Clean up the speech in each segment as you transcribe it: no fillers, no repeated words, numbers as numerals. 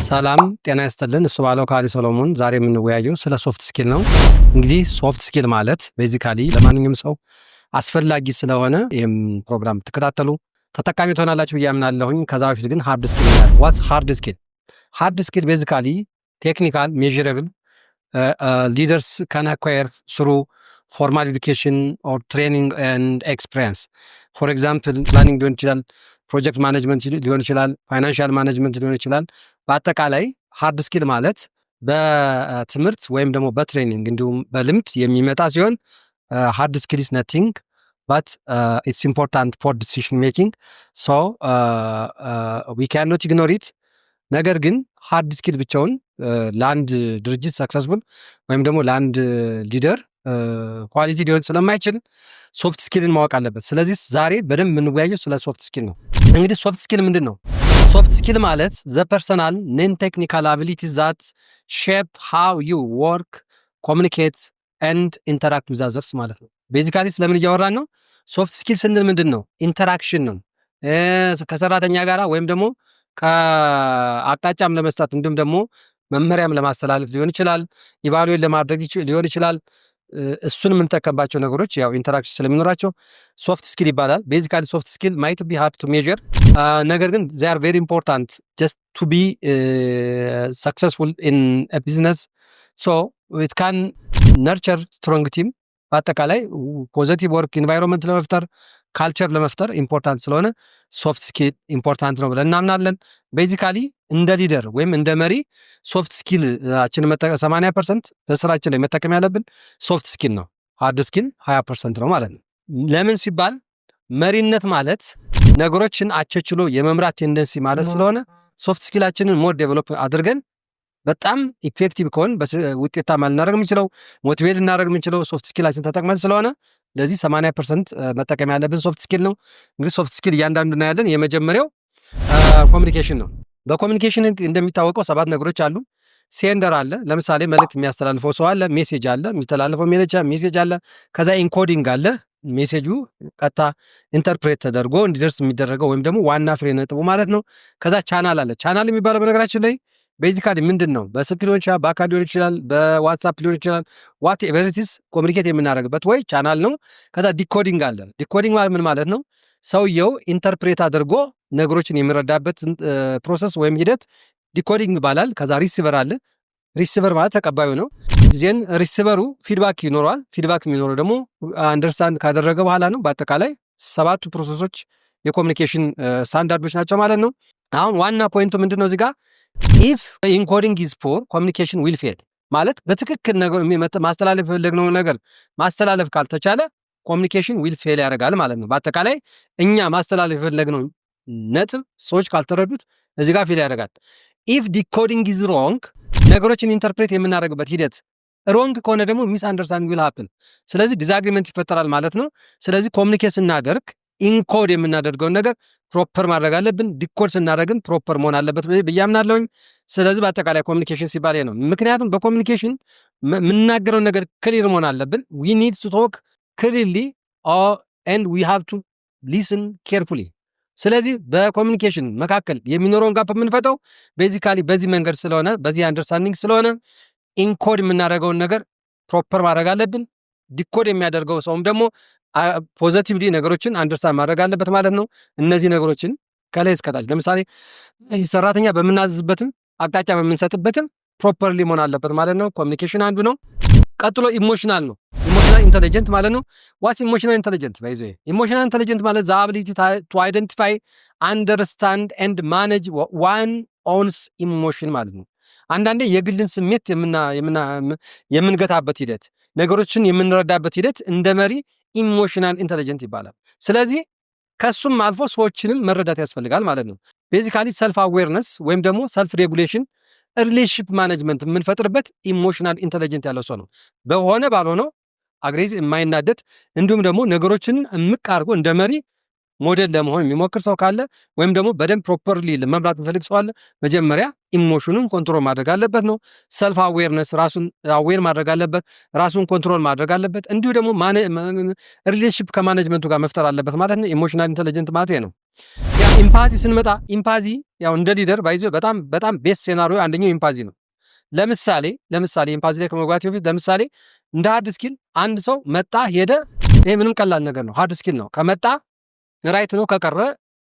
ሰላም ጤና ይስጥልን። እሱባለው ካሊ ሰሎሞን። ዛሬ የምንወያየው ስለ soft skill ነው። እንግዲህ soft skill ማለት basically ለማንኛውም ሰው አስፈላጊ ስለሆነ ይህም ፕሮግራም ብትከታተሉ ተጠቃሚ ትሆናላችሁ ብዬ አምናለሁኝ። ከዛ በፊት ግን hard skill፣ what's hard skill? Hard skill basically technical, measurable, leaders can acquire through formal education or training and experience. For example, planning ሊሆን ይችላል፣ project management ሊሆን ይችላል፣ financial management ሊሆን ይችላል። በአጠቃላይ hard skill ማለት በትምህርት ወይም ደግሞ በ training እንዲሁም በልምድ የሚመጣ ሲሆን hard skill is nothing but it's important for decision making, so we can not ignore it። ነገር ግን hard skill ብቻውን ለአንድ ድርጅት successful ወይም ደግሞ ለአንድ leader quality ሊሆን ስለማይችል soft skill ን ማወቅ አለበት። ስለዚህ ዛሬ በደንብ የምንወያየው ስለ soft skill ነው። እንግዲህ soft skill ምንድን ነው? Soft skill ማለት the personal non technical ability that shape how you work, communicate and interact with others ማለት ነው። Basically ስለምን እያወራን ነው? Soft skill ስንል ምንድን ነው? Interaction ነው ከሰራተኛ ጋር ወይም ደግሞ ከአቅጣጫም ለመስጠት እንዲሁም ደግሞ መመሪያም ለማስተላለፍ ሊሆን ይችላል። Evaluate ለማድረግ ሊሆን ይችላል። እሱን የምንጠቀምባቸው ነገሮች ያው interaction ስለሚኖራቸው soft skill ይባላል። Basically, soft skill might be hard to measure፣ ነገር ግን they are very important just to be successful in business, so it can nurture strong team። በአጠቃላይ positive work environment ለመፍጠር፣ culture ለመፍጠር important ስለሆነ soft skill important ነው ብለን እናምናለን። Basically እንደ leader ወይም እንደ መሪ soft skill ኣችን 80% በስራችን ላይ መጠቀም ያለብን soft skill ነው። Hard skill 20% ነው ማለት ነው። ለምን ሲባል መሪነት ማለት ነገሮችን አቻችሎ የመምራት tendency ማለት ስለሆነ soft skill ኣችንን more develop አድርገን በጣም effective ከሆን ውጤታማ ልናደርግ የምንችለው፣ motivate ልናደርግ የምንችለው soft skill ኣችን ተጠቅመን ስለሆነ ለዚህ 80% መጠቀም ያለብን soft skill ነው። እንግዲህ soft skill እያንዳንዱ እናያለን። የመጀመሪያው communication ነው። በ communication እንደሚታወቀው ሰባት ነገሮች አሉ። Sender አለ። ለምሳሌ መልእክት የሚያስተላልፈው ሰው አለ። Message አለ፣ የሚተላለፈው message አለ። ከዛ encoding አለ። Message ኡ ቀጥታ interpret ተደርጎ እንዲደርስ የሚደረገው ወይም ደግሞ ዋና ፍሬ ነጥቡ ማለት ነው። ከዛ ቻናል አለ። ቻናል የሚባለው በነገራችን ላይ basically ምንድን ነው? በስልክ ሊሆን ይችላል፣ በአካል ሊሆን ይችላል፣ በ WhatsApp ሊሆን ይችላል። Whatever it is communicate የምናደርግበት ወይ ቻናል ነው። ከዛ decoding አለ። Decoding ማለት ምን ማለት ነው? ሰውየው interpret አድርጎ ነገሮችን የሚረዳበት process ወይም ሂደት decoding ይባላል። ከዛ receiver አለ። Receiver ማለት ተቀባዩ ነው። Then receiver ኡ feedback ይኖረዋል። Feedback የሚኖረው ደግሞ understand ካደረገ በኋላ ነው። በአጠቃላይ ሰባቱ process ኦች የ communication standard ኦች ናቸው ማለት ነው። አሁን ዋና point ኡ ምንድን ነው እዚህ ጋር? If encoding is poor, communication will fail ማለት በትክክል ማስተላለፍ የፈለግነውን ነገር ማስተላለፍ ካልተቻለ communication will fail ያደርጋል ማለት ነው። በአጠቃላይ እኛ ማስተላለፍ የፈለግነው ነጥብ ሰዎች ካልተረዱት እዚህ ጋር fail ያደርጋል። If decoding is wrong፣ ነገሮችን interpret የምናደርግበት ሂደት wrong ከሆነ ደግሞ misunderstanding will happen። ስለዚህ disagreement ይፈጠራል ማለት ነው። ስለዚህ communicate ስናደርግ encode የምናደርገውን ነገር proper ማድረግ አለብን። Decode ስናደርግን proper መሆን አለበት ብዬ አምናለሁኝ። ስለዚህ በአጠቃላይ communication ሲባል ነው። ምክንያቱም በ communication የምናገረውን ነገር clear መሆን አለብን። We need to talk clearly and we have to listen carefully። ስለዚህ በ communication መካከል የሚኖረውን gap የምንፈታው basically በዚህ መንገድ ስለሆነ፣ በዚህ understanding ስለሆነ encode የምናደርገውን ነገር proper ማድረግ አለብን። Decode የሚያደርገው ሰውም ደግሞ positively ነገሮችን understand ማድረግ አለበት ማለት ነው። እነዚህ ነገሮችን ከላይ እስከታች ለምሳሌ ሰራተኛ በምናዝዝበትም አቅጣጫ በምንሰጥበትም properly መሆን አለበት ማለት ነው። Communication አንዱ ነው። ቀጥሎ emotional ነው። Emotional intelligent ማለት ነው። What's emotional intelligent? By the way, emotional intelligent ማለት the ability to identify, understand and manage one own's emotion ማለት ነው። አንዳንዴ የግልን ስሜት የምንገታበት ሂደት፣ ነገሮችን የምንረዳበት ሂደት እንደ መሪ emotional intelligent ይባላል። ስለዚህ ከሱም አልፎ ሰዎችንም መረዳት ያስፈልጋል ማለት ነው። Basically self awareness ወይም ደግሞ self regulation፣ relationship management የምንፈጥርበት emotional intelligent ያለው ሰው ነው። በሆነ ባልሆነው aggressive የማይናደድ እንዲሁም ደግሞ ነገሮችን እምቅ አድርጎ እንደ መሪ ሞዴል ለመሆን የሚሞክር ሰው ካለ ወይም ደግሞ በደንብ properly መምራት የሚፈልግ ሰው አለ፣ መጀመሪያ emotion ኑን control ማድረግ አለበት ነው። Self awareness፣ ራሱን aware ማድረግ አለበት፣ ራሱን control ማድረግ አለበት። እንዲሁ ደግሞ relationship ከ management ኡ ጋር መፍጠር አለበት ማለት ነው። Emotional intelligent ማለት ነው። ያ empathy ስንመጣ፣ empathy ያው እንደ leader by the way በጣም በጣም best scenario አንደኛው empathy ነው። ለምሳሌ empathy ላይ ከመግባት በፊት፣ ለምሳሌ እንደ hard skill አንድ ሰው መጣ ሄደ፣ ይሄ ምንም ቀላል ነገር ነው። Hard skill ነው። ከመጣ right ነው፣ ከቀረ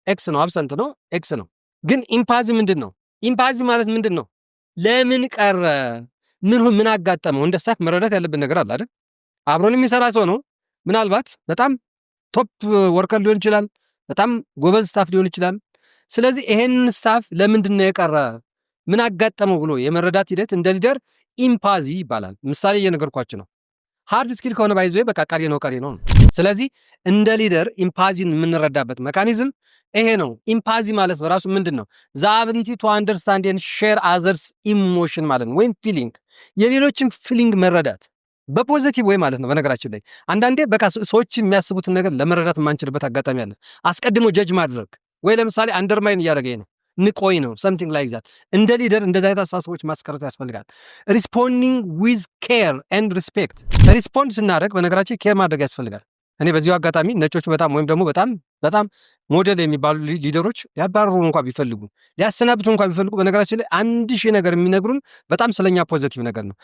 X ነው፣ absent ነው፣ X ነው። ግን empathy ምንድን ነው? Empathy ማለት ምንድን ነው? ለምን ቀረ? ምን ምን አጋጠመው? እንደ staff መረዳት ያለብን ነገር አለ አይደል? አብሮን የሚሰራ ሰው ነው። ምናልባት በጣም top worker ሊሆን ይችላል። በጣም ጎበዝ staff ሊሆን ይችላል። ስለዚህ ይሄንን staff ለምንድን ነው የቀረ፣ ምን አጋጠመው ብሎ የመረዳት ሂደት እንደ leader empathy ይባላል። ምሳሌ እየነገርኳችሁ ነው። Hard skill ከሆነ by the way በቃ ቀሪ ነው፣ ቀሪ ነው። ስለዚህ እንደ leader empathy ን የምንረዳበት mechanism ይሄ ነው። Empathy ማለት በራሱ ምንድን ነው? The ability to understand and share others' emotion ማለት ነው፣ ወይም feeling፣ የሌሎችን feeling መረዳት በ positive way ማለት ነው። በነገራችን ላይ አንዳንዴ በቃ ሰዎች የሚያስቡትን ነገር ለመረዳት የማንችልበት አጋጣሚ አለ። አስቀድሞ judge ማድረግ ወይ ለምሳሌ undermine እያደረገኝ ነው፣ ንቆኝ ነው፣ something like that። እንደ leader እንደዚ አይነት አስተሳሰቦች ማስቀረት ያስፈልጋል። Responding with care and respect። Respond ስናደርግ በነገራችን care ማድረግ ያስፈልጋል። እኔ በዚሁ አጋጣሚ ነጮቹ በጣም ወይም ደግሞ በጣም በጣም ሞዴል የሚባሉ leader ኦች ሊያባርሩን እንኳ ቢፈልጉ፣ ሊያሰናብቱ እንኳ ቢፈልጉ፣ በነገራችን ላይ 1000 ነገር የሚነግሩን በጣም ስለኛ positive ነገር ነው።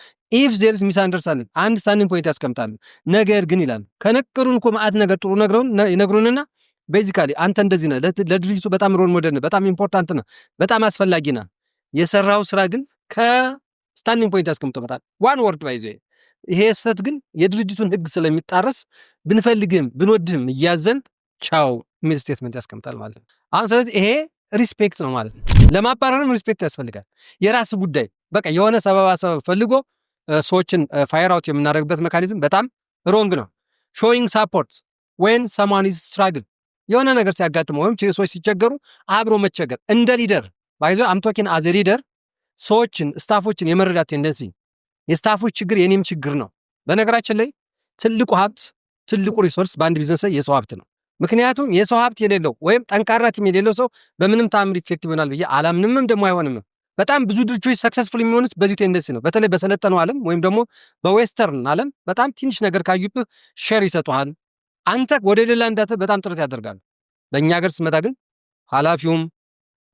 If there's misunderstanding አንድ standing point ያስቀምጣሉ። ነገር ግን ይላሉ፣ ከነገሩን እኮ መዓት ነገር ጥሩ ነግረውን ይነግሩንና basically አንተ እንደዚህ ነህ፣ ለድርጅቱ በጣም role model ነህ፣ በጣም important ነህ፣ በጣም አስፈላጊ ነህ። የሰራው ስራ ግን ከ standing point ያስቀምጡበታል። One word by the way፣ ይሄ ስህተት ግን የድርጅቱን ሕግ ስለሚጣረስ ብንፈልግህም ብንወድህም እያዘን ቻው የሚል statement ያስቀምጣል ማለት ነው። አሁን ስለዚህ ይሄ respect ነው ማለት ነው። ለማባረርም respect ያስፈልጋል። የራስ ጉዳይ በቃ የሆነ ሰበባ ሰበብ ፈልጎ ሰዎችን fire out የምናደርግበት mechanism በጣም wrong ነው። Showing support when someone is struggle፣ የሆነ ነገር ሲያጋጥመው ወይም ሰዎች ሲቸገሩ አብሮ መቸገር እንደ leader፣ by the way I'm talking as a leader፣ ሰዎችን staff ኦችን የመረዳት tendency፣ የ staff ኦች ችግር የኔም ችግር ነው። በነገራችን ላይ ትልቁ ሀብት፣ ትልቁ resource በአንድ ቢዝነስ ላይ የሰው ሀብት ነው። ምክንያቱም የሰው ሀብት የሌለው ወይም ጠንካራ team የሌለው ሰው በምንም ተአምር effective ይሆናል ብዬ አላምንምም፣ ደግሞ አይሆንም። በጣም ብዙ ድርጅቶች successful የሚሆኑት በዚሁ tendency ነው። በተለይ በሰለጠነው ዓለም ወይም ደግሞ በ western ዓለም በጣም ትንሽ ነገር ካዩብህ share ይሰጡሃል። አንተ ወደ ሌላ እንዳት በጣም ጥረት ያደርጋሉ። በእኛ ሀገር ስትመጣ ግን ኃላፊውም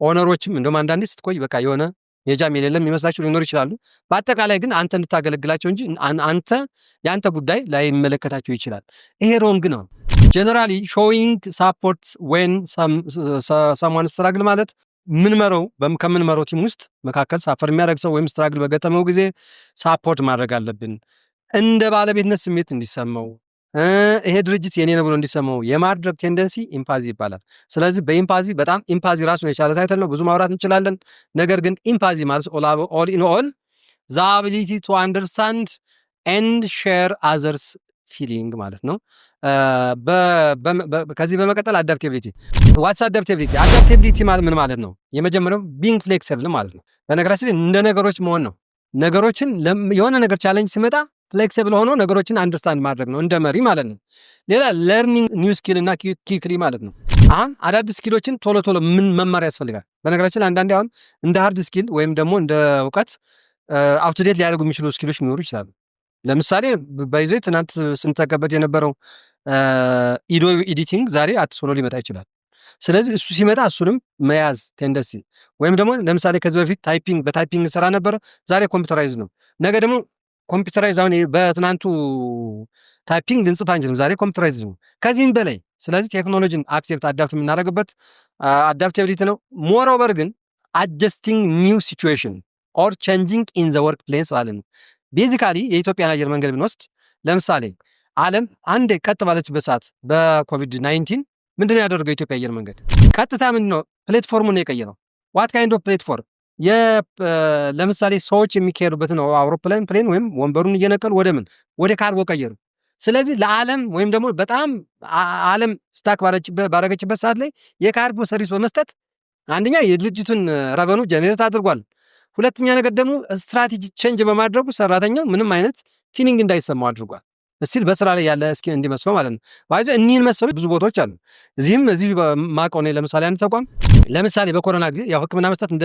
owner ኦችም እንደውም አንዳንዴ ስትቆይ በቃ የሆነ የጃም የሌለም የሚመስላቸው ሊኖር ይችላሉ። በአጠቃላይ ግን አንተ እንድታገለግላቸው እንጂ አንተ የአንተ ጉዳይ ላይመለከታቸው ይችላል። ይሄ wrong ነው። Generally showing support when someone struggle ማለት ምንመረው ከምንመረው team ውስጥ መካከል suffer የሚያደርግ ሰው ወይም struggle በገጠመው ጊዜ support ማድረግ አለብን። እንደ ባለቤትነት ስሜት እንዲሰማው፣ ይሄ ድርጅት የኔ ነው ብሎ እንዲሰማው የማድረግ tendency empathy ይባላል። ስለዚህ በ empathy በጣም empathy ራሱን የቻለ title ነው፣ ብዙ ማውራት እንችላለን። ነገር ግን empathy ማለት all in all the ability to understand and share others' feeling ማለት ነው። ከዚህ በመቀጠል adaptability። What's adaptability? Adaptability ማለት ምን ማለት ነው? የመጀመሪያው being flexible ማለት ነው። በነገራችን ላይ እንደ ነገሮች መሆን ነው። ነገሮችን የሆነ ነገር challenge ሲመጣ flexible ሆኖ ነገሮችን understand ማድረግ ነው እንደ መሪ ማለት ነው። ሌላ learning new skill እና quickly ማለት ነው። አሁን አዳዲስ skill ኦችን ቶሎ ቶሎ ምን መማር ያስፈልጋል። በነገራችን ላይ አንዳንዴ አሁን እንደ hard skill ወይም ደግሞ እንደ እውቀት outdate ሊያደርጉ የሚችሉ skill ኦች ሊኖሩ ይችላሉ። ለምሳሌ by the way ትናንት ስንጠቀምበት የነበረው Adobe editing ዛሬ አዲስ ሆኖ ሊመጣ ይችላል። ስለዚህ እሱ ሲመጣ እሱንም መያዝ tendency፣ ወይም ደግሞ ለምሳሌ ከዚህ በፊት typing በ typing ስራ ነበረ፣ ዛሬ computerize ነው። ነገ ደግሞ computerize፣ አሁን በትናንቱ typing ልንጽፍ አንችልም፣ ዛሬ computerize ነው። ከዚህም በላይ ስለዚህ ቴክኖሎጂን accept adapt የምናደርግበት adaptability ነው። Moreover ግን adjusting new situation or changing in the workplace ማለት ነው። Basically የኢትዮጵያን አየር መንገድ ብንወስድ፣ ለምሳሌ ዓለም አንዴ ቀጥ ባለችበት ሰዓት በኮቪድ-19 ምንድን ነው ያደረገው የኢትዮጵያ አየር መንገድ? ቀጥታ ምንድን ነው platform ኡን ነው የቀየረው። What kind of platform? ለምሳሌ ሰዎች የሚካሄዱበትን አውሮፕላን plane ወይም ወንበሩን እየነቀሉ ወደ ምን፣ ወደ ካርጎ ቀየሩ። ስለዚህ ለዓለም ወይም ደግሞ በጣም ዓለም stuck ባረገችበት ሰዓት ላይ የ cargo service በመስጠት አንደኛ የድርጅቱን revenue generate አድርጓል። ሁለተኛ ነገር ደግሞ strategy change በማድረጉ ሰራተኛው ምንም አይነት feeling እንዳይሰማው አድርጓል። Still በስራ ላይ ያለ እስኪ እንዲመስለው ማለት ነው። By the way እኒህን መሰሉ ብዙ ቦታዎች አሉ። እዚህም እዚህ ማውቀው እኔ ለምሳሌ አንድ ተቋም፣ ለምሳሌ በኮሮና ጊዜ ያው ሕክምና መስጠት እንደ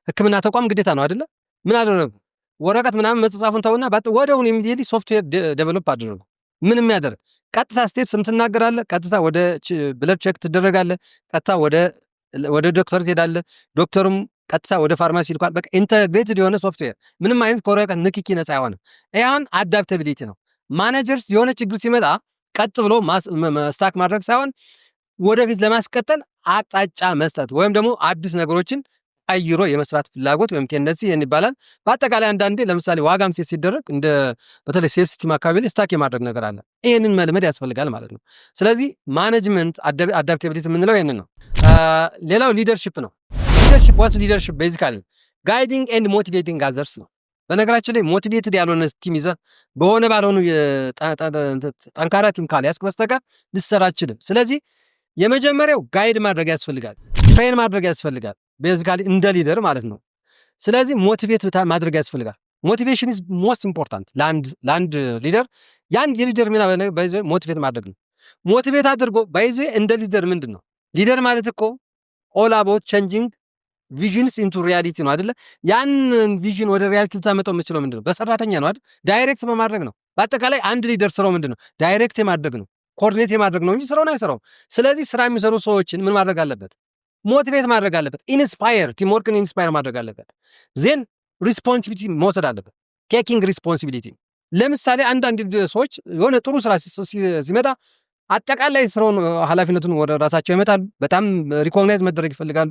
ሕክምና ተቋም ግዴታ ነው አይደለ? ምን አደረጉ? ወረቀት ምናምን መጻጻፉን ተውና ወዲያውኑ immediately software develop አደረጉ። ምን የሚያደርግ፣ ቀጥታ ስትሄድ ስም ትናገራለህ፣ ቀጥታ ወደ blood check ትደረጋለህ፣ ቀጥታ ወደ ዶክተር ትሄዳለህ፣ ዶክተሩም ቀጥታ ወደ ፋርማሲ ይልኳል። በቃ integrated የሆነ ሶፍትዌር፣ ምንም አይነት ከወረቀት ንክኪ ነፃ የሆነ። ይህን adaptability ነው። Managers የሆነ ችግር ሲመጣ ቀጥ ብሎ stuck ማድረግ ሳይሆን ወደፊት ለማስቀጠል አቅጣጫ መስጠት ወይም ደግሞ አዲስ ነገሮችን ቀይሮ የመስራት ፍላጎት ወይም tendency ይህን ይባላል። በአጠቃላይ አንዳንዴ ለምሳሌ ዋጋም set ሲደረግ እንደ በተለይ sales team አካባቢ ላይ stuck የማድረግ ነገር አለ። ይህንን መልመድ ያስፈልጋል ማለት ነው። ስለዚህ management adaptability የምንለው ይህንን ነው። ሌላው leadership ነው። Leadership, what's leadership? Basically guiding and motivating others ነው። በነገራችን ላይ motivated ያልሆነ team ይዘህ በሆነ ባልሆኑ ጠንካራ team ካልያዝክ በስተቀር ልትሰራ አትችልም። ስለዚህ የመጀመሪያው guide ማድረግ ያስፈልጋል፣ train ማድረግ ያስፈልጋል። Basically እንደ leader ማለት ነው። ስለዚህ motivate ማድረግ ያስፈልጋል። Motivation is most important ለአንድ leader። የአንድ የ leader ሚና motivate ማድረግ ነው። Motivate አድርጎ by the way እንደ leader ምንድን ነው? Leader ማለት እኮ all about changing visions into reality ነው አይደለ? ያን vision ወደ reality ልታመጣው የምችለው ምንድን ነው? በሰራተኛ ነው አይደል? Direct በማድረግ ነው። በአጠቃላይ አንድ leader ስራው ምንድን ነው? Direct የማድረግ ነው፣ coordinate የማድረግ ነው እንጂ ስራውን አይሰራውም። ስለዚህ ስራ የሚሰሩ ሰዎችን ምን ማድረግ አለበት? Motivate ማድረግ አለበት። Inspire፣ teamwork ን inspire ማድረግ አለበት። Then responsibility መውሰድ አለበት። Taking responsibility። ለምሳሌ አንዳንድ ሰዎች የሆነ ጥሩ ስራ ሲመጣ አጠቃላይ ስራውን ኃላፊነቱን ወደ ራሳቸው ይመጣሉ። በጣም recognize መደረግ ይፈልጋሉ።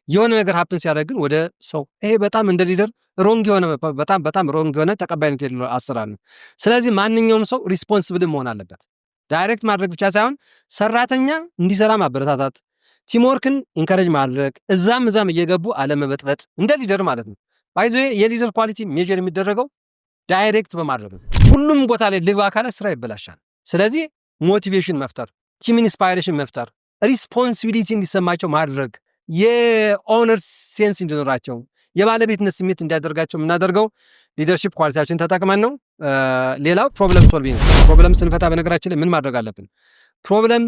የሆነ ነገር happen ሲያደርግ ግን ወደ ሰው፣ ይሄ በጣም እንደ leader wrong የሆነ፣ በጣም በጣም wrong የሆነ፣ ተቀባይነት የሌለው አሰራር ነው። ስለዚህ ማንኛውም ሰው responsible መሆን አለበት። Direct ማድረግ ብቻ ሳይሆን ሰራተኛ እንዲሰራ ማበረታታት፣ teamwork ን encourage ማድረግ፣ እዛም እዛም እየገቡ አለመበጥበጥ እንደ leader ማለት ነው። By the way የ leader quality measure የሚደረገው direct በማድረግ ነው። ሁሉም ቦታ ላይ ልግባ ካለ ስራ ይበላሻል። ስለዚህ motivation መፍጠር፣ team inspiration መፍጠር፣ responsibility እንዲሰማቸው ማድረግ፣ የ owner sense እንዲኖራቸው፣ የባለቤትነት ስሜት እንዲያደርጋቸው የምናደርገው leadership quality ያችን ተጠቅመን ነው። ሌላው problem solving። Problem ስንፈታ በነገራችን ላይ ምን ማድረግ አለብን? Problem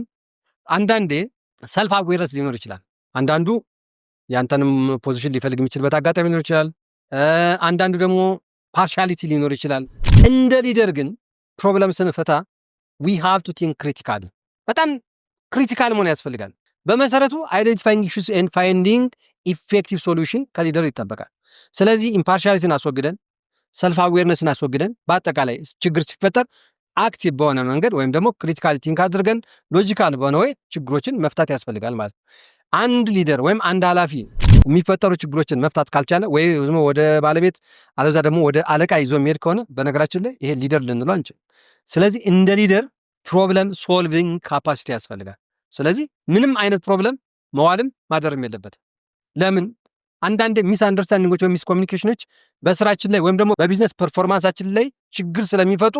አንዳንዴ self awareness ሊኖር ይችላል። አንዳንዱ ያንተንም position ሊፈልግ የሚችልበት አጋጣሚ ሊኖር ይችላል። አንዳንዱ ደግሞ partiality ሊኖር ይችላል። እንደ leader ግን problem ስንፈታ we have to think critical፣ በጣም critical መሆን ያስፈልጋል። በመሰረቱ identifying issues and finding effective solution ከ leader ይጠበቃል። ስለዚህ impartiality ን አስወግደን፣ self awareness ን አስወግደን፣ በአጠቃላይ ችግር ሲፈጠር active በሆነ መንገድ ወይም ደግሞ critical think አድርገን logical በሆነ way ችግሮችን መፍታት ያስፈልጋል ማለት ነው። አንድ leader ወይም አንድ ኃላፊ የሚፈጠሩ ችግሮችን መፍታት ካልቻለ ወይ ወደ ባለቤት አለዛ ደግሞ ወደ አለቃ ይዞ የሚሄድ ከሆነ በነገራችን ላይ ይሄ leader ልንለው አንችልም። ስለዚህ እንደ leader problem solving capacity ያስፈልጋል። ስለዚህ ምንም አይነት problem መዋልም ማደርም የለበትም። ለምን? አንዳንድ misunderstanding ኦች ወይም miscommunication ኖች በስራችን ላይ ወይም ደግሞ በ business performance ኣችን ላይ ችግር ስለሚፈቱ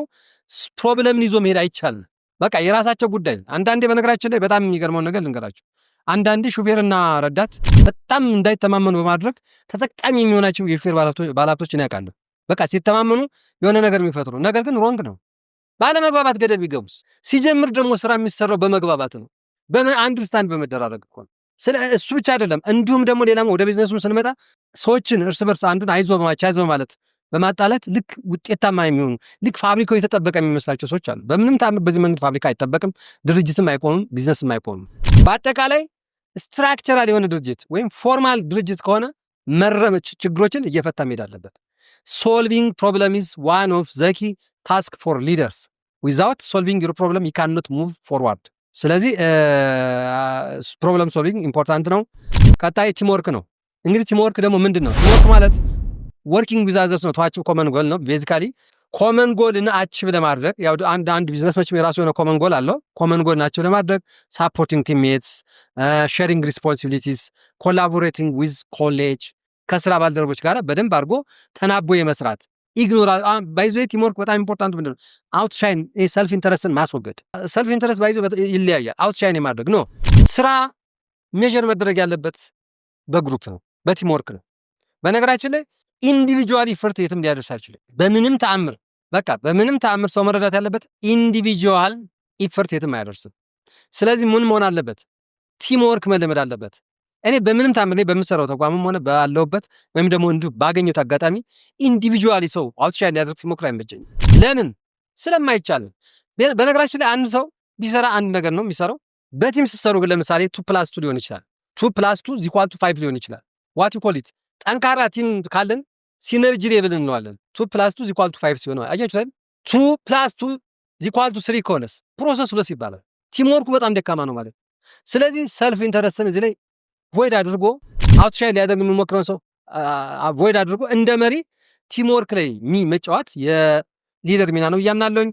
problem ን ይዞ መሄድ አይቻልም። በቃ የራሳቸው ጉዳይ። አንዳንዴ በነገራችን ላይ በጣም የሚገርመውን ነገር ልንገራችሁ። አንዳንዴ ሹፌርና ረዳት በጣም እንዳይተማመኑ በማድረግ ተጠቃሚ የሚሆናቸው የሹፌር ባለሀብቶችን ያውቃሉ። በቃ ሲተማመኑ የሆነ ነገር የሚፈጥሩ ነገር ግን wrong ነው። ባለመግባባት ገደል ቢገቡስ? ሲጀምር ደግሞ ስራ የሚሰራው በመግባባት ነው፣ በ understand በመደራረግ እኮ ነው። ስለ እሱ ብቻ አይደለም። እንዲሁም ደግሞ ሌላም ወደ ቢዝነሱም ስንመጣ ሰዎችን እርስ በርስ አንዱን አይዞ ቻይዝ በማለት በማጣላት ልክ ውጤታማ የሚሆኑ፣ ልክ ፋብሪካው የተጠበቀ የሚመስላቸው ሰዎች አሉ። በምንም ታምር በዚህ መንገድ ፋብሪካ አይጠበቅም፣ ድርጅትም አይቆምም፣ ቢዝነስም አይቆምም። በአጠቃላይ structural የሆነ ድርጅት ወይም formal ድርጅት ከሆነ መረመ ችግሮችን እየፈታ መሄድ አለበት። Solving problem is one of the key task for leaders። Without solving your problem ዩ ካን ኖት ሙቭ ፎርዋርድ። ስለዚህ problem solving important ነው። ቀጣይ teamwork ነው። እንግዲህ teamwork ደግሞ ምንድን ነው? Teamwork ማለት working with others ነው። To achieve common goal ነው። Basically common goal ን achieve ለማድረግ፣ ያው አንድ ቢዝነስ መቼም የራሱ የሆነ common goal አለው። Common goal ን achieve ለማድረግ supporting teammates፣ sharing responsibilities፣ collaborating with colleague፣ ከስራ ባልደረቦች ጋር በደንብ አድርጎ ተናቦ የመስራት። Ignore፣ by the way teamwork በጣም important ምንድን ነው? Outshine self interest ን ማስወገድ። Self interest by the way ይለያያል። Outshine የማድረግ no። ስራ measure መደረግ ያለበት በ group ነው፣ በ teamwork ነው። በነገራችን ላይ individual effort የትም ሊያደርስ አይችልም። በምንም ተአምር፣ በቃ በምንም ተአምር ሰው መረዳት ያለበት individual effort የትም አያደርስም። ስለዚህ ምን መሆን አለበት? Teamwork መለመድ አለበት። እኔ በምንም ተአምር እኔ በምሰራው ተቋምም ሆነ ባለሁበት ወይም ደግሞ እንዲሁ ባገኘሁት አጋጣሚ individually ሰው outshine ሊያደርግ ሲሞክር አይመቸኝም። ለምን? ስለማይቻል። በነገራችን ላይ አንድ ሰው ቢሰራ አንድ ነገር ነው የሚሰራው። በ team ስትሰሩ ግን ለምሳሌ 2 plus 2 ሊሆን ይችላል። 2 plus 2 is equal to 5 ሊሆን ይችላል። What you call it፣ ጠንካራ team ካለን synergy level እንለዋለን። 2 plus 2 is equal to 5 ሲሆን አያችሁት አይደል? 2 plus 2 is equal to 3 ከሆነስ process less ይባላል። Teamwork ኡ በጣም ደካማ ነው ማለት። ስለዚህ self interest ን እዚህ ላይ avoid አድርጎ፣ outshine ሊያደርግ የሚሞክረውን ሰው avoid አድርጎ እንደ መሪ teamwork ላይ መጫወት የ leader ሚና ነው ብዬ አምናለሁኝ።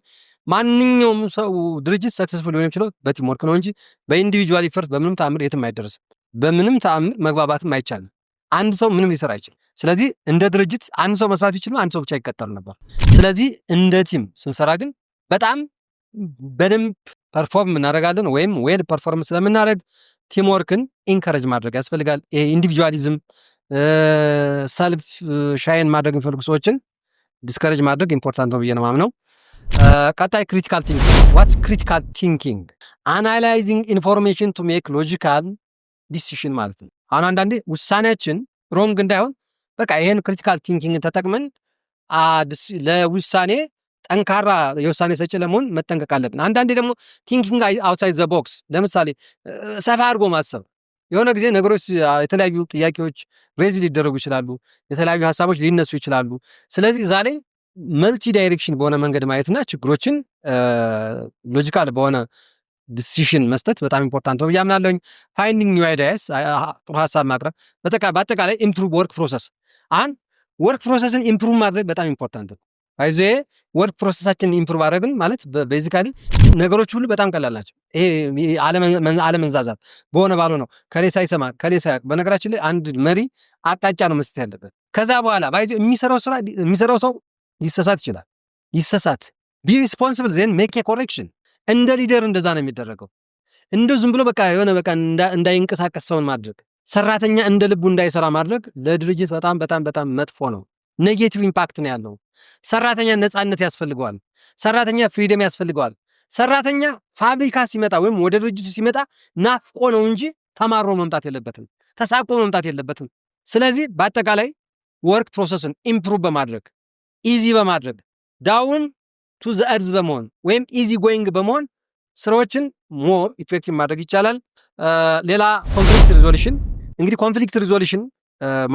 ማንኛውም ሰው ድርጅት successful ሊሆን የሚችለው በ teamwork ነው እንጂ በ individual effort በምንም ተአምር የትም አይደርስም። በምንም ተአምር መግባባትም አይቻልም። አንድ ሰው ምንም ሊሰራ አይችልም። ስለዚህ እንደ ድርጅት አንድ ሰው መስራት ቢችል አንድ ሰው ብቻ ይቀጠር ነበር። ስለዚህ እንደ team ስንሰራ ግን በጣም በደንብ perform እናደርጋለን ወይም well perform ስለምናደርግ teamwork ን encourage ማድረግ ያስፈልጋል። ይሄ individualism፣ self shine ማድረግ የሚፈልጉ ሰዎችን discourage ማድረግ important ነው ብዬ ነው የማምነው። ቀጣይ critical thinking። What's critical thinking? Analyzing information to make logical decision ማለት ነው። አሁን አንዳንዴ ውሳኔያችን wrong እንዳይሆን በቃ ይሄን critical thinking ተጠቅመን ለውሳኔ ጠንካራ የውሳኔ ሰጪ ለመሆን መጠንቀቅ አለብን። አንዳንዴ ደግሞ thinking outside the box፣ ለምሳሌ ሰፋ አድርጎ ማሰብ። የሆነ ጊዜ ነገሮች፣ የተለያዩ ጥያቄዎች raise ሊደረጉ ይችላሉ። የተለያዩ ሀሳቦች ሊነሱ ይችላሉ። ስለዚህ እዛ ላይ multi direction በሆነ መንገድ ማየትና ችግሮችን logical በሆነ decision መስጠት በጣም important ነው ብዬ አምናለሁኝ። Finding new ideas፣ ጥሩ ሀሳብ ማቅረብ፣ በአጠቃላይ improve work process። አሁን work process ን improve ማድረግ በጣም important ነው። By the way፣ work process ኣችንን improve አድረግን ማለት basically ነገሮች ሁሉ በጣም ቀላል ናቸው። ይሄ አለመንዛዛት፣ በሆነ ባልሆነው ከሌ ሳይሰማ ከሌ ሳያውቅ። በነገራችን ላይ አንድ መሪ አቅጣጫ ነው መስጠት ያለበት። ከዛ በኋላ by the way የሚሰራው ስራ የሚሰራው ሰው ሊሳሳት ይችላል። ይሳሳት፣ be responsible, then make correction። እንደ leader እንደዛ ነው የሚደረገው። እንደ ዝም ብሎ በቃ የሆነ በቃ እንዳይንቀሳቀስ ሰውን ማድረግ፣ ሰራተኛ እንደ ልቡ እንዳይሰራ ማድረግ ለድርጅት በጣም በጣም በጣም መጥፎ ነው። Negative impact ነው ያለው። ሰራተኛ ነፃነት ያስፈልገዋል። ሰራተኛ freedom ያስፈልገዋል። ሰራተኛ ፋብሪካ ሲመጣ ወይም ወደ ድርጅቱ ሲመጣ ናፍቆ ነው እንጂ ተማሮ መምጣት የለበትም። ተሳቆ መምጣት የለበትም። ስለዚህ በአጠቃላይ work process ን improve በማድረግ፣ easy በማድረግ፣ down to the earth በመሆን ወይም easy going በመሆን ስራዎችን more effective ማድረግ ይቻላል። ሌላ conflict resolution። እንግዲህ conflict resolution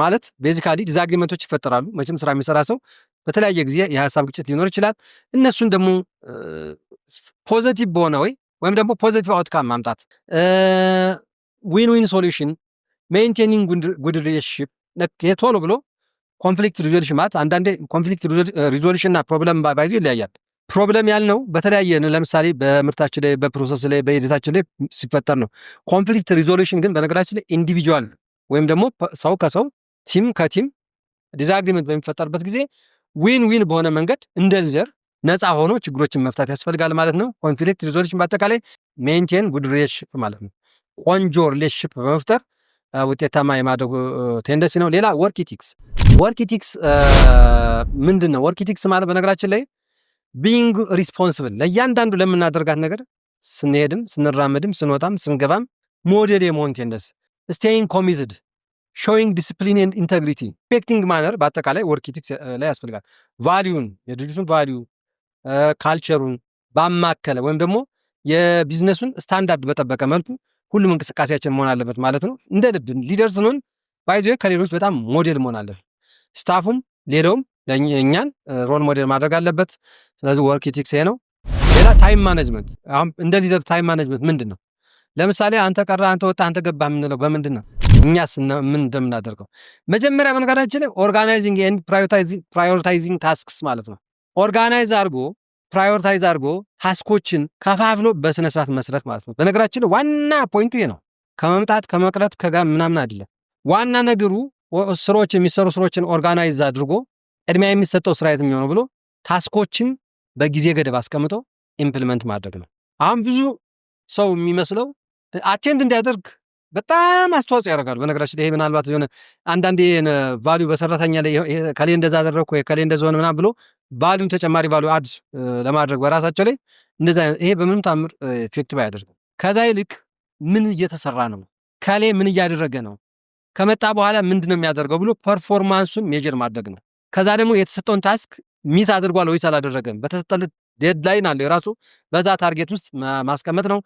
ማለት basically disagreement ኦች ይፈጠራሉ። መቼም ስራ የሚሰራ ሰው በተለያየ ጊዜ የሀሳብ ግጭት ሊኖር ይችላል። እነሱን ደግሞ positive በሆነ ወይ ወይም ደግሞ positive outcome ማምጣት፣ win win solution፣ maintaining good relationship። ቶሎ ብሎ conflict resolution ማለት፣ አንዳንዴ conflict resolution እና problem by the way ይለያያል። Problem ያልነው በተለያየ ለምሳሌ በምርታችን ላይ፣ በ process ላይ፣ በሂደታችን ላይ ሲፈጠር ነው። Conflict resolution ግን በነገራችን ላይ individual ወይም ደግሞ ሰው ከሰው፣ team ከ team disagreement በሚፈጠርበት ጊዜ win win በሆነ መንገድ እንደ leader ነፃ ሆኖ ችግሮችን መፍታት ያስፈልጋል ማለት ነው። Conflict resolution በአጠቃላይ maintain good relationship ማለት ነው። ቆንጆ relationship በመፍጠር ውጤታማ የማድረጉ tendency ነው። ሌላ work ethics። Work ethics ምንድን ነው? Work ethics ማለት በነገራችን ላይ being responsible ለእያንዳንዱ ለምናደርጋት ነገር፣ ስንሄድም፣ ስንራመድም፣ ስንወጣም፣ ስንገባም ሞዴል የመሆን tendency፣ staying committed፣ showing discipline and integrity፣ respecting manner በአጠቃላይ work ethics ላይ ያስፈልጋል። Value ን፣ የድርጅቱን value፣ culture ኡን ባማከለ ወይም ደግሞ የ business ኡን standard በጠበቀ መልኩ ሁሉም እንቅስቃሴያችን መሆን አለበት ማለት ነው። እንደ ልብ leader ስንሆን by the way ከሌሎች በጣም ሞዴል መሆን አለብን። Staff ኡም ሌላውም እኛን role model ማድረግ አለበት። ስለዚህ work ethics ይሄ ነው። ሌላ time management። አሁን እንደ leader time management ምንድን ነው? ለምሳሌ አንተ ቀረ፣ አንተ ወጣ፣ አንተ ገባ የምንለው በምንድን ነው? እኛስ ምን እንደምናደርገው መጀመሪያ በነገራችን ላይ organizing and prioritizing tasks ማለት ነው። Organize አድርጎ፣ prioritize አድርጎ task ኦችን ከፋፍሎ በስነ ስርዓት መስራት ማለት ነው። በነገራችን ላይ ዋና point ኡ ይሄ ነው። ከመምጣት ከመቅረት ከጋ ምናምን አይደለም። ዋና ነገሩ ስራዎች፣ የሚሰሩ ስራዎችን organize አድርጎ ቅድሚያ የሚሰጠው ስራ የትኛው ነው ብሎ task ኦችን በጊዜ ገደብ አስቀምጦ implement ማድረግ ነው። አሁን ብዙ ሰው የሚመስለው attend እንዲያደርግ በጣም አስተዋጽኦ ያደርጋሉ። በነገራችን ላይ ይሄ ምናልባት የሆነ አንዳንዴ value በሰራተኛ ላይ ከሌ እንደዛ አደረግኩ፣ ከሌ እንደዛ ሆነ ምናምን ብሎ value፣ ተጨማሪ value add ለማድረግ በራሳቸው ላይ እንደዛ፣ ይሄ በምንም ታምር effective አያደርግም። ከዛ ይልቅ ምን እየተሰራ ነው፣ ከሌ ምን እያደረገ ነው፣ ከመጣ በኋላ ምንድን ነው የሚያደርገው ብሎ performance ኡን measure ማድረግ ነው። ከዛ ደግሞ የተሰጠውን task meet አድርጓል ወይስ አላደረገም፣ በተሰጠለት Deadline አለው የራሱ፣ በዛ target ውስጥ ማስቀመጥ ነው።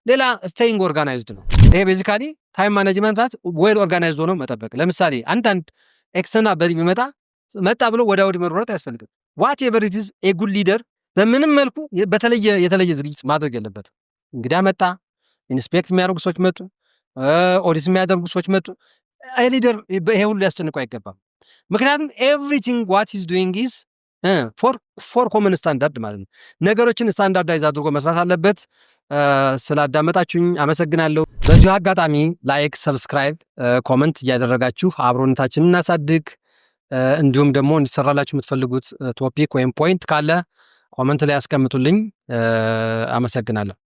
ሌላ staying organized ነው። ይሄ basically time management ማለት well organized ሆኖ መጠበቅ። ለምሳሌ አንዳንድ external body ቢመጣ መጣ ብሎ ወደ ወዲህ መሮጥ አያስፈልግም። Whatever it is, a good leader በምንም መልኩ በተለየ የተለየ ዝግጅት ማድረግ የለበትም። እንግዳ መጣ፣ inspect የሚያደርጉ ሰዎች መጡ፣ ኦዲት የሚያደርጉ ሰዎች መጡ። Leader ይሄ ሁሉ ሊያስጨንቀው አይገባም። ምክንያቱም everything what he's doing is for common standard ማለት ነው። ነገሮችን standardize አድርጎ መስራት አለበት። ስላዳመጣችሁኝ አመሰግናለሁ። በዚሁ አጋጣሚ like፣ subscribe፣ comment እያደረጋችሁ አብሮነታችንን እናሳድግ። እንዲሁም ደግሞ እንዲሰራላችሁ የምትፈልጉት topic ወይም point ካለ comment ላይ ያስቀምጡልኝ። አመሰግናለሁ።